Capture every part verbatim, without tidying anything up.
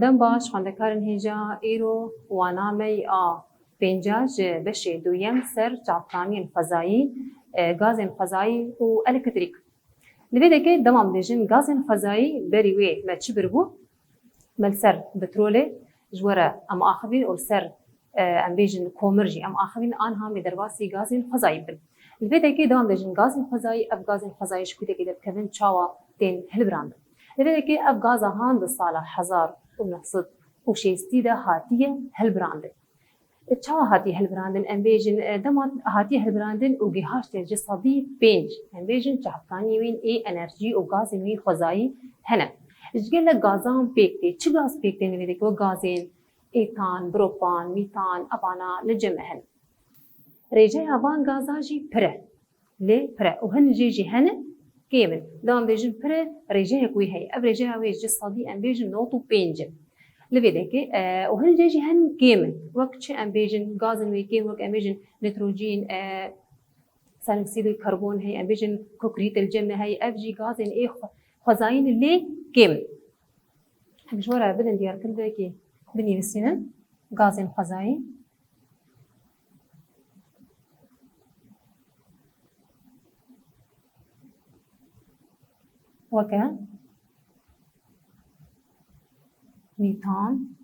Dem baş xwendekarên hêja, îro wana me yê a pênca ji beşê duyem ser çavkaniyên xwezayî, e, gazên xwezayî û elektrîk. Li vê dekê dema em bêjin gazên xwezayî, berî wê me çi biribû? Me li ser petrolê ji we re em axivîn û li ser, e, em bêjin komir jî em axivîn, anha em ê derbasî gazên xwezayî bin. Li vê dekê dema em bêjin gazên xwezayî, ev gazên xwezayî ji kûtekê derdikevin, çawa tên hilbirandin? Li vê dekê ev gaza han di sala hezar û neh sed û şêstî de hatiye hilbirandin. E, çawa hatiye hilbirandin? Em bêjin, e, dema hatiye hilbirandin û gihaştiye ji sedî pênc, em bêjin çavkanî wîn ê enerjî û gazên wî xwezayî hene. Ji gelek gazan pêk tê. Çi gaz pêk tên li vê dekê? Wek gazên êtan, propan, mîtan, evana li cem me hene. Rêjeya van gaza jî pir e. Lê pir e. Û hin jê jî hene kêm in. Dema em bêjin pir e, rêjeyek wî heye. Ev rêjeya wê ji sedî em bêjin nod û pênc e. Li vê dekê, e, û hin jê jî hene kêm in. Wek çi em bêjin gazên wê kêm, wek em bêjin nitrojîn, e, sî û yek karbon heye, em bêjin kokrît li cem me heye. Ev jî gazên ê xwe-, xwezayî ne lê kêm in. Em ji we re bidin diyarkirinekê binivîsînin. Gazên xwezayî. Weke mîtan,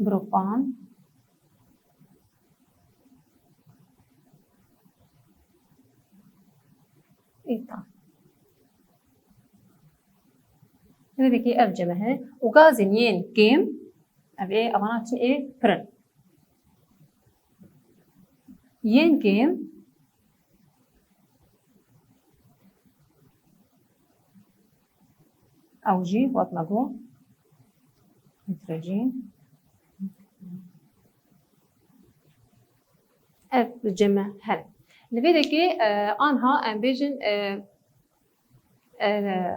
propan, êtan. Li vê dekê ev cem e hene. Û gazên yên kêm, ev ê, evana çi ê pir in. Yên kêm, ew jî wek me got, nitrojîn. Ev li cem me hene. Li vê dekê, e, anha em bêjin, e, e,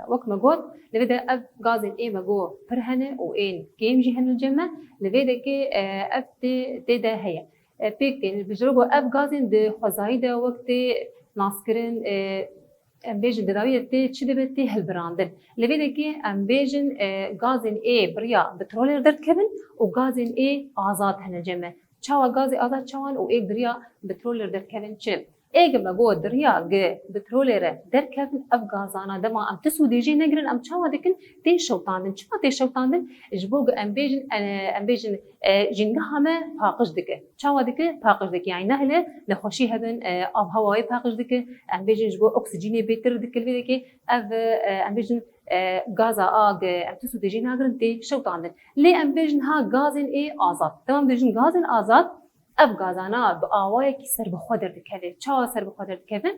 wek me got, li vê de ev gazên ê me got pir hene û ên kêm jî hene li cem me. Li vê dekê, e, ev tê, tê de heye. E, pêk tên, ji ro ku ev gazên di xwezayî de wek tê naskirin, e, em bêjin di dawî de tê çi dibe, tê hilbirandin. Li vê dekê em bêjin, e, gazên ê bi riya petrolê re derdikevin û gazên ê azad hene cem me. Çawa gazê azad çawan û êk di riya petrolê re derdikevin çi ne? Êk me got di riya gi petrolê re derkevin, ev gazana dema em ti sûdê jê negirin, em çawa dikin? Tên şewitandin. Çima tê şewitandin? Ji bo ku em bêjin, e, em bêjin, e, jîngeha me paqij dike. Çawa dike? Paqij dike. Yani nehêle nexweşî hebin, e, avhewayê paqij dike. Em bêjin ji bo oksîjînê bêtir dike li vê dekê. Ev, e, em bêjin, e, gaza a, e, em ti sûdê jê nagirin, tê şewitandin. Lê em bêjin ha gazên ê azad. Dema em bêjin gazên azad, ev gazana bi awayekî serbixwe derdikeve. Çawa serbixwe derdikeve?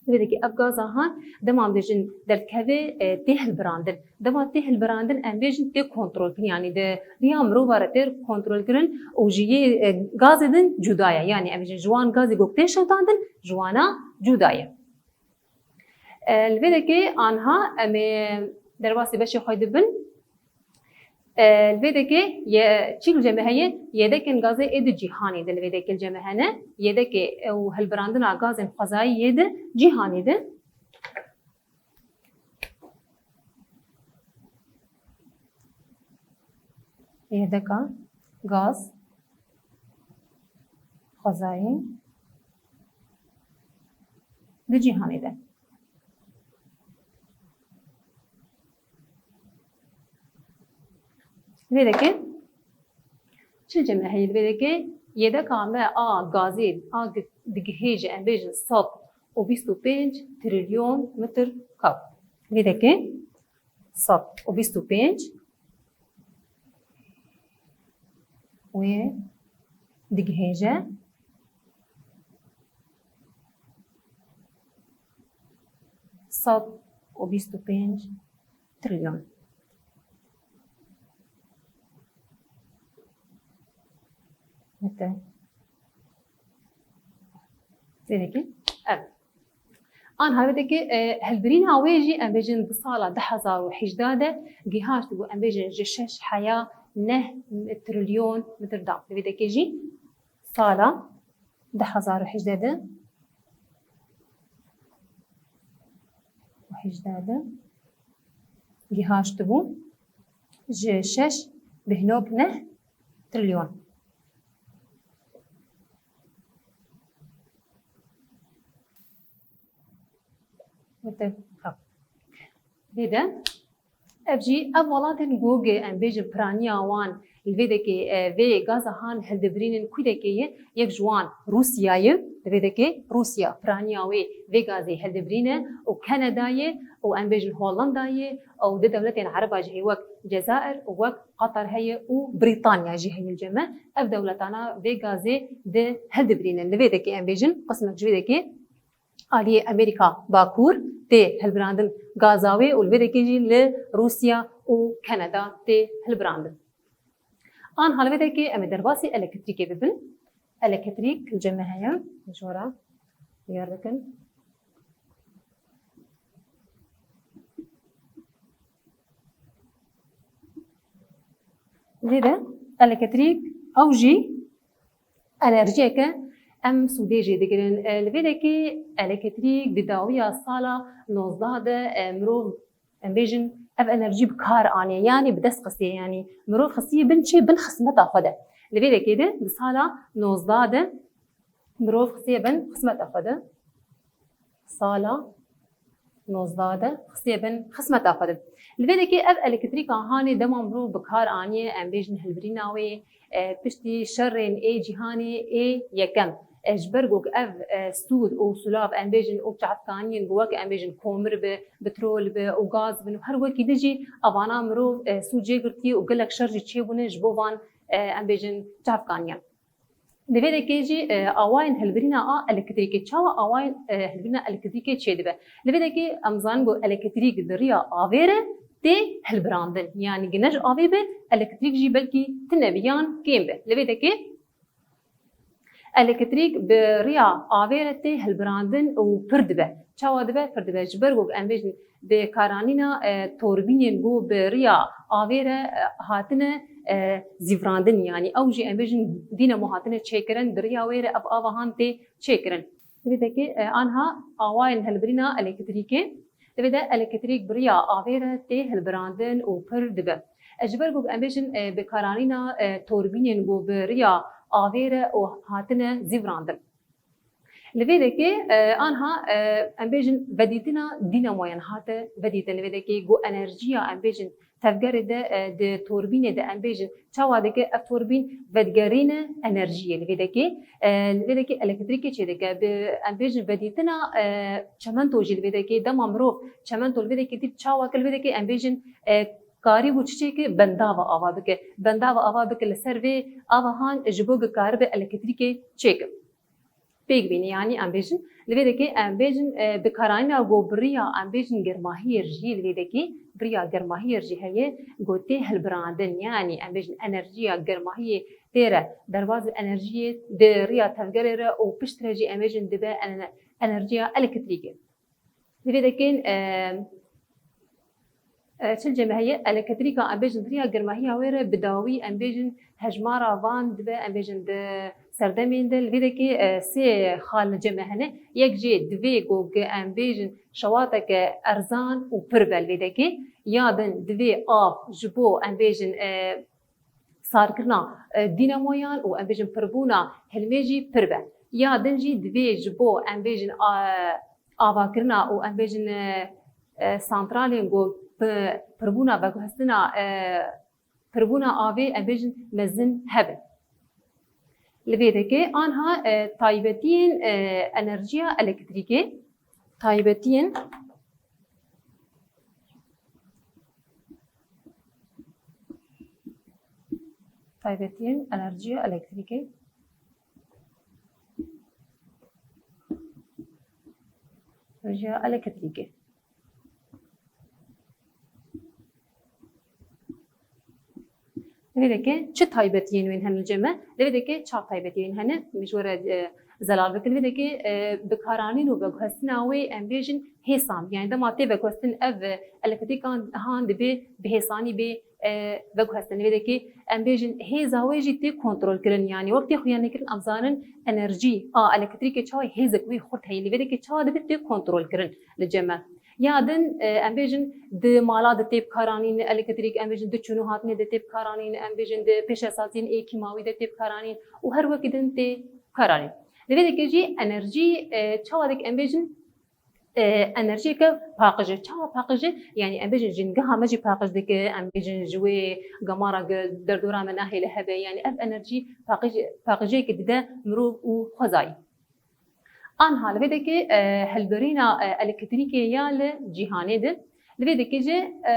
Li vê dekê ev gaza han dema em bêjin derdikeve, e, tê hilbirandin. Dema tê hilbirandin, em bêjin tê kontrolkirin, yanî di riya mirova re tê kontrolkirin û ji yê, e, gazê din cuda ye. Yanî em bêjin ji wan gazê ku tê şewitandin, ji wana cuda ye. E, li vê dekê anha em ê derbasî beşê xwe dibin. E, li vê dekê ye, çî li cem me heye, yedekên gazê ê di cîhanê de li vê dekê li cem me hene. Yedekê û hilbirandina gazên xwezayî yê di cîhanê de. Yedeka gaz xwezayî di cîhanê de. Vê dekê çi cem me heye? Vê dekê yedeka me a gazê a gi-, digihêje, em bêjin sed û bîst û pênc trilyon metr kab. Vê dekê sed û bîst û pênc wê digihêje sed û bîst û pênc trilyon. Mete. Vê dekê ev. Anha vê dekê, e, hilbirîna wê jî em bêjin di sala du hezar û hejdeh de gihaşt bû, em bêjin ji şeş heya neh trilyon metr dam. Vê dekê jî sala du hezar û hejdeh de û hejdeh de gihaştibû ji şeş bêhnob neh trilyon. Wete, ha. Lê de, ev jî, ev welatên ku, em bêjin, piraniya wan li vê dekê, e, vê gaza han hildibirînin, ku dekê ye, yek ji wan Rûsya ye, li vê dekê Rûsya piraniya wê vê gazê hildibirîne û Kanada ye û, em bêjin, Hollanda ye û di dewletên Ereba jî heye wek Cezair û wek Qatar heye û Brîtanya jî heye li cem me. Ev dewletana vê gazê di hildibirînin. Li vê dekê, em bêjin, qismek ji vê dekê aliyê Amerîka Bakur tê hilbirandin gaza wê û li vê dekê jî li Rûsya û Kanada tê hilbirandin. Anha li vê dekê em ê derbasî elektrîkê bibin. Elektrîk li cem me heye. Ji we re diyar dikin. Lê de elektrîk ew jî enerjiyeke em sûdê jê digirin. E, li vê dekê elektrîk di dawiya sala nozdeh de, e, mirov, em bêjin, ev enerjî bi kar aniye, yanî bi dest xistiye, yanî mirov xistiye bin çi, bin xismeta xwe de. Li vê dekê de di sala nozdeh de mirov xistiye bin xismeta xwe de. Sala nozdeh de xistiye bin xismeta xwe de. Li vê dekê ev elektrîka hanê dema mirov bi kar aniye, em bêjin hilbirîna wê, e, piştî şerên ê cîhanê ê yekem. E, ji ber ku ev, e, stûd û sulav, em bêjin, û çavkaniyên ku wek, em bêjin, komir bi, petrol bi û gaz bin û her wekî din jî evana mirov, e, stûd jê girtiye û gelek şer jî çêbûne ji bo van, e, em bêjin, çavkaniyan. Li vê dekê jî, e, awayên hilbirîna a elektrîkê. Çawa awayên, e, hilbirîna elektrîkê çêdibe? Li vê dekê em zanin ku elektrîk di riya avê re tê hilbirandin. Yanî gi ne ji avê be, elektrîk jî belkî tune be yan kêm be. Li vê dekê elektrîk bi riya avê re tê hilbirandin û pir dibe. Çawa dibe? Pir dibe. Ji ber ku em bêjin, bi karanîna, e, torbînên ku bi riya avê re, e, hatine, e, zîvirandin, yanî ew jî, em bêjin, dînamo hatine çêkirin, bi riya wê re ev ava han tê çêkirin. Li vê dekê, e, anha awayên hilbirîna elektrîkê, li vê de elektrîk bi riya avê re tê hilbirandin û pir dibe. E, ji ber ku, em bêjin, e, bi karanîna, e, torbînên ku bi riya avê re û hatine zîvirandin. Li vê dekê, e, anha, e, em bêjin, vedîtina dînamoyan hate vedîtin. Li vê dekê ku enerjiya, em bêjin, tevgerê de, e, di torbînê de, em bêjin, çawa dike, ev torbîn vedigerîne enerjiyê li vê dekê. E, li vê dekê elektrîkê çêdike. Bi, em bêjin, vedîtina, e, çimento jî li vê dekê, dema mirov çimento li vê dekê dît, çawa ke li vê dekê, em bêjin, e, karî bû çi çêke, bendava ava bike. Bendava ava bike li ser vê ava han ji bo ku karibe elektrîkê çêke. Pêk bîne, yanî em bêjin, li vê dekê em bêjin, e, bi karanîna ku bi riya, em bêjin, germahiyê re jî, li vê dekê bi riya germahiyê re jî heye ku tê hilbirandin, yanî em bêjin enerjiya germahiyê tê re derbas bi enerjiyê di riya tevgerê re û piştre jî em bêjin dibe ene-, enerjiya elektrîkê. Li vê dekên, e, e, çi li cem me heye? Elektrîka, em bêjin, bi riya germahiya wê re bi dawî, em bêjin, hejmara van dibe, em bêjin, di serdemên de. Li vê dekê, e, sê xal li cem me hene. Yek jê divê ku, em bêjin, şewateke erzan û pir be li vê dekê. Ya din divê av ji bo, em bêjin, e, sarkirina, e, dînamoyan û, em bêjin, pirbûna hilmê jî pir be. Ya din jî divê ji bo, em bêjin, a, avakirina û, em bêjin, e, e, santralên ku pi-, pirbûna veguhestina, e, pirbûna avê, em bêjin, mezin hebe. Li vê dekê anha, e, taybetiyên, e, enerjiya elektrîkê, taybetiyên Taybetiyên enerjiya elektrîkê. Enerjiya elektrîkê. Li vê dekê çi taybetiyên wên hene li cem me? Li vê dekê çar taybetiyên hene. Min ji we re, e, zelal bikin. Li vê dekê, e, bikaranîn û veguhestina wê, em bêjin, hêsan. Yani dema tê veguhestin ev, e, elektrîkan han dibê bi hêsanî bê, e, veguhestin. Li vê dekê em bêjin hêza wê jî tê kontrolkirin. Yani wek tê xuyanîkirin, em zanin enerjî a elektrîkê çawa hêzek wî xurt heye. Li vê dekê çawa dibe tê kontrolkirin li cem me. Ya din, e, em bêjin di mala de tê bikaranîn, elektrîk, em bêjin di çûn û hatinê de tê bikaranîn, em bêjin di pêşesaziyên ê kîmawî de tê bikaranîn û her wekî din tê bikaranîn. Li vê dekê jî enerjî, e, çawa dike em bêjin, e, enerjiyeke paqij e. Çawa paqij e? Yanî em bêjin jingeha me jî paqij dike, em bêjin ji wê gemara ge derdora me nahêle hebe. Yanî ev enerjî paqij, paqijiyeke dide mirov û xwezayî. Anha li vê dekê, e, hilbirîna, e, elektrîkê ya li cîhanê de. Li vê dekê jî, e,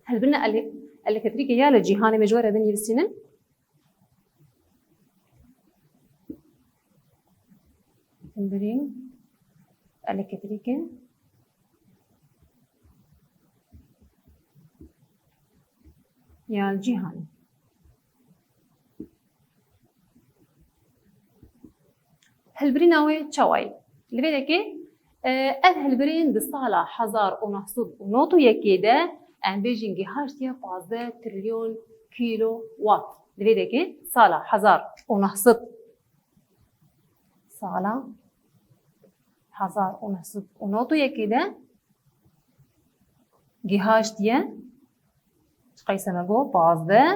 hilbirîna ele-, elektrîkê ya li cîhanê me ji we re binivîsînin. Hilbirîn elektrîkê ya li cîhanê. Hilbirîna wê çawa ye? Li vê dekê, e, ev hilbirîn di sala hezar û neh sed û nod û yekê de em bêjin gihaştiye pazdeh trilyon kîlo watt. Li vê dekê sala hezar û neh sed, sala hezar û neh sed û nod û yekê de gihaştiye, qeyse me got, pazdeh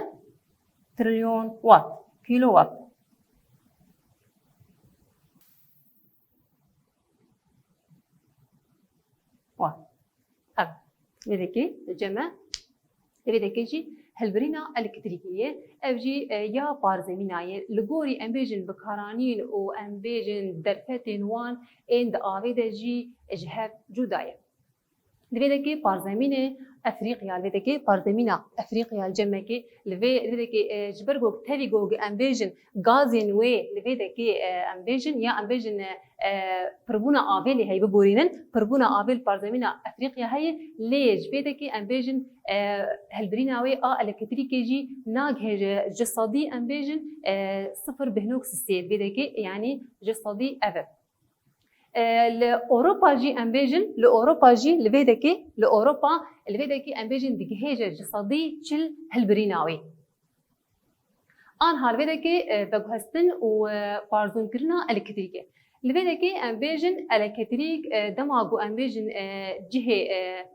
trilyon watt, kîlo watt. Watt. Ev. Vê dekê cem e. Vê dekê jî hilbirîna elektrîkê ye. Ev jî, e, ya parzemîna ye. Li gorî em bêjin bikaranîn û em bêjin derfetên wan ên di avê de jî ji hev cuda ye. Li vê dekê parzemînê Efrîqya, li vê dekê parzemîna Efrîqya li cemekê, li vê, li vê dekê, e, ji ber ku tevî ku em bêjin gazên wê, li vê dekê, e, em bêjin, ya em bêjin, e, e, pirbûna avê lê heye biborînin, pirbûna avê li parzemîna Efrîqya heye, lê ji vê dekê em bêjin, e, hilbirîna wê a elektrîkê jî nagihêje ji sedî, em bêjin, e, sifir bêhnok sisê, li vê dekê, yanî ji sedî ev e. E, li Ewropa jî em bêjin, li Ewropa jî li vê dekê, li Ewropa li vê dekê em bêjin digihêje ji sedî çil hilbirîna wê. Anha li vê dekê, e, veguhestin û, e, parzûnkirina elektrîkê. Li vê dekê em bêjin elektrîk, e, dema ku em bêjin, e, cihê, e,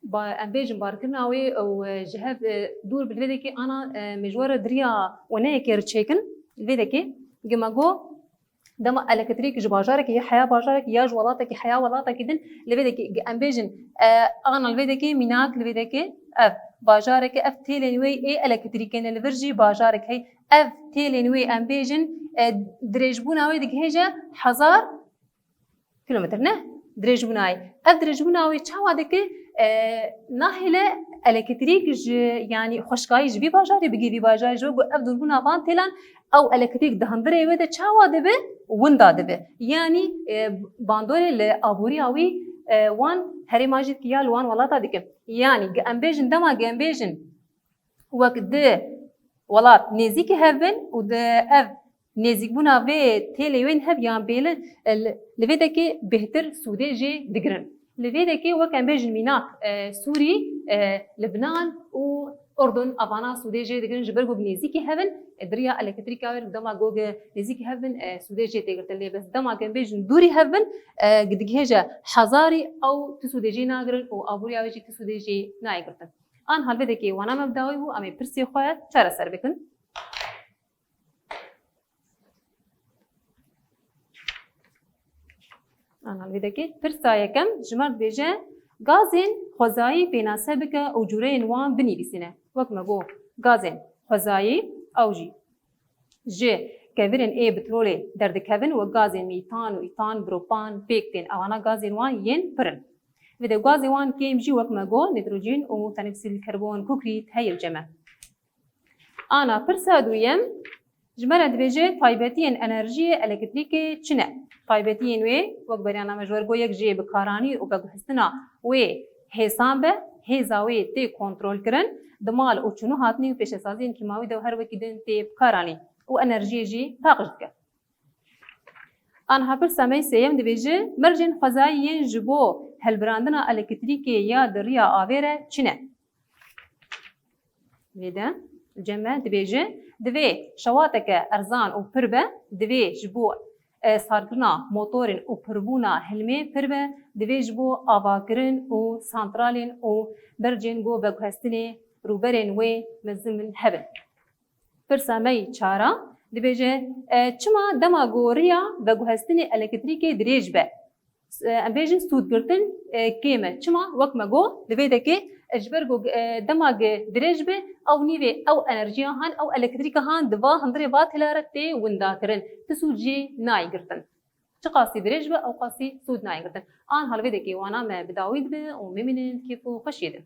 ba-, em bêjin barkirina wê û, e, ji hev, e, dûr bi, li vê dekê ana, e, me ji we re diriya weneyekê re çêkin. Li vê dekê gi me got, dema elektrîk ji bajarekî ya heya bajarekî ya ji welatekî heya welatekî din, li vê dekê em bêjin, e, ana li vê dekê mînak, li vê dekê ev bajareke, ev têlên wê ê elektrîkê ne, li vir jî bajarek hey. Ev têlên wê em bêjin, e, dirêjbûna wê digihêje hezar kilometre, ne? Dirêjbûna wê. Ev dirêjbûna wê çawa dike? E, nahêle elektrîk ji, yanî xweşkayî ji vî bajarê bigê vî bajarê, ji bo ku ev dûrbûna van têlan, ew elektrîk di hundirê wê de çawa dibe? Winda dibe. Yanî, e, bandorê li aboriya wî, e, wan herêma jî dike ya li wan welata dike. Yanî, em bêjin, dema em bêjin, wek di welat nêzîkî hev bin û di ev nêzîkbûna vê têlê wên hev yan bêlin, e, li, li vê dekê bêhtir sûdê jê digirin. Li vê dekê wek em bêjin mînak, e, Sûrî, e, Libnan û Urdun, evana sûdê jê digirin, ji ber ku nêzîkî hev in, e, di riya elektrîka wê dema ku nêzîkî hev bin, e, sûdê jê tê girtin. Lê bes dema ku em bêjin dûrî hev bin, e, digihêje hezarî ew ti sûdê jê nagirin û aboriya wê jî ti sûdê jê nayê girtin. Anha li vê dekê wana me bi dawî bû, em ê pirsê xwe çareser bikin. Anha li vê dekê pirsa yekem ji me re dibêje, gazên xwezayî pênase bike û cûreyên wan binivîsîne. Wek me got, gazên xwezayî ew jî ji kevirên ê petrolê derdikevin, wek gazên mîtan û îtan, propan pêk tên. Ewana gazên wan yên pir in. Vê de gazê wan kêm jî wek me got, nîtrojîn û tenoksidîl karbon, kukrît heye li cem e. Ana pirsa duyem ji me re dibêje, taybetiyên enerjiyê elektrîkê çi ne? Taybetiyên wê, wek beriya me ji we re got, yek jê bikaranîn û veguhestina wê hêsan be, hêza wê tê kontrolkirin, di mal û çûn û hatinê û pêşesaziyên kîmawî de û her wekî din tê bikaranîn û enerjiyê jî paqij dike. Anha pirsa me sêyem dibêje, mercên xwezayî yên ji bo hilbirandina elektrîkê ya di riya avê re çi ne? Vê de cem e dibêje, divê şewateke erzan û pir be, divê ji bo e, sarkirina motorên û pirbûna hilmê pir be, divê ji bo avakirin û santralên û bercên ku veguhestinê rûberên wê mezin hebin. Pirsa me yî çar a dibêje, e, çima dema ku riya veguhestinê elektrîkê dirêj be, e, em bêjin sûdgirtin, e, kêm e. Çima? Wek me got, li vê dekê, e, ji ber ku, e, dema ku dirêj be, ew nîvê ew enerjiya han, ew elektrîka han di va hundirê va têla re tê windakirin. Ti sûd jê nayê girtin. Çiqasî dirêj be, ew qasî sûd nayê girtin. Aniha li vê dekê wana me bi dawî dibe û bimînin kêf û xweşiyê de.